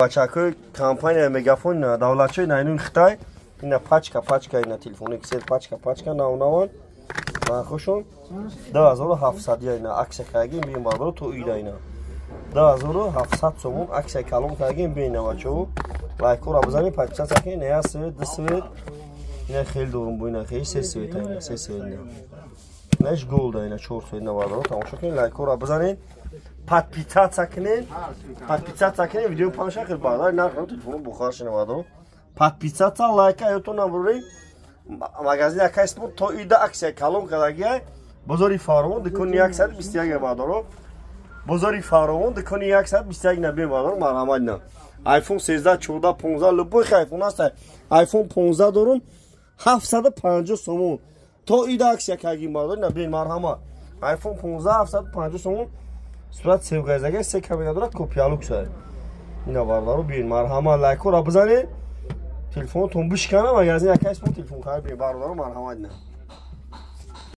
Бачакои компания Мегафон, давлатчои найнуи Хитай, ина пачка пачка, ина телефони ксел пачка пачка, навнаван, нархошон 2700. Ина акция кардагим, биин, бардоро, то ида ина 2700 сомон акция калон кардагим. Биин, бачао, лайкора бизанед, подписаться кунед. Ина як цвет, ду цвет, ина хеле дорум бо, ина хеле се цвета, ина се цвет, ина инаш голда, ина чор цвет. Ина, бардоро, тамошо кунед, лайкора бизанед, подписаться кунед, подписаться кунед, видео панша хел бардар нарх телефону бухар шина. Бардоро, подписаться, лайка ётон набуред. Магазин Акай Спорт то ида акция калон кардагия. Бозори Фаровон, дукони 121. Бардоро, бозори Фаровон, дукони 121. Набин, бардоро, марҳамат. На iPhone 13, 14, 15, любой iPhone аст. iPhone 15 дорум, 750 сомон, то ида акция кардагим. Бардоро, набин, марҳамат, iPhone 15, 750 сомон. Сурат севгазага, се камера дорад, копия люкса. Ина, бародаро, биён, марҳамат, лайкора бизанед, телефонотон бишкана, магазин Акай Спорт телефон харид. Биён, бародаро, марҳамат, ина.